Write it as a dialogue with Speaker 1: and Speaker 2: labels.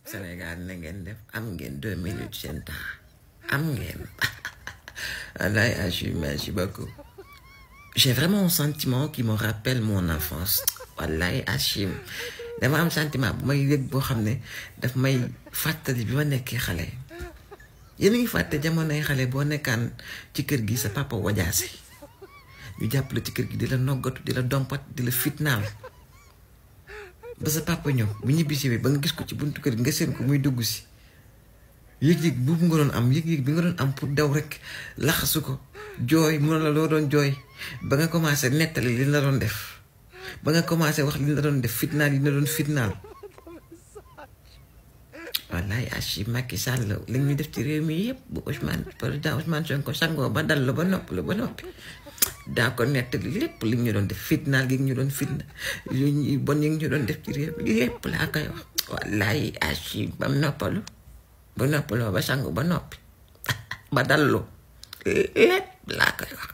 Speaker 1: Sénégal na ngeen def am ngeen 2 minutes seen temps am ngeen wallaay Hachim merci beaucoup. J'ai vraiment un sentiment qui me rappelle mon enfance wallaay Hachim dama am sentiment bu may yëg boo xam ne daf may fàttali bi ma nekkee xale. yéen a ngi fàtte jamonoy xale boo nekkaan ci kër gi sa papa wajaase ñu jàppale ci kër gi di la noggatu di la dompat di la fitnaal ba sa papa ñëw bu ñibbisi bi ba nga gis ko ci buntu kër gi nga seen ko muy dugg si yëg-yëg boobu nga doon am yëg-yëg bi nga doon am pour daw rek laxasu ko jooy mun la loo doon jooy ba nga commencé nettali li la doon def ba nga commencé wax li la doon def fitnaal yi la doon fitnaal. wallaay Hachim Macky Sall li ñu def ci réew mi yëpp bu président Ousmane Sonko sangoo ba dal la ba noppi daa ko nettali lépp li ñu doon def fitnaal gi ñu doon fitna yu bon yi ñu doon def ci réew mi lépp laa koy wax. wallaay Hachim ba noppaloo ba sangu ba noppi ba dallu lépp laa koy wax.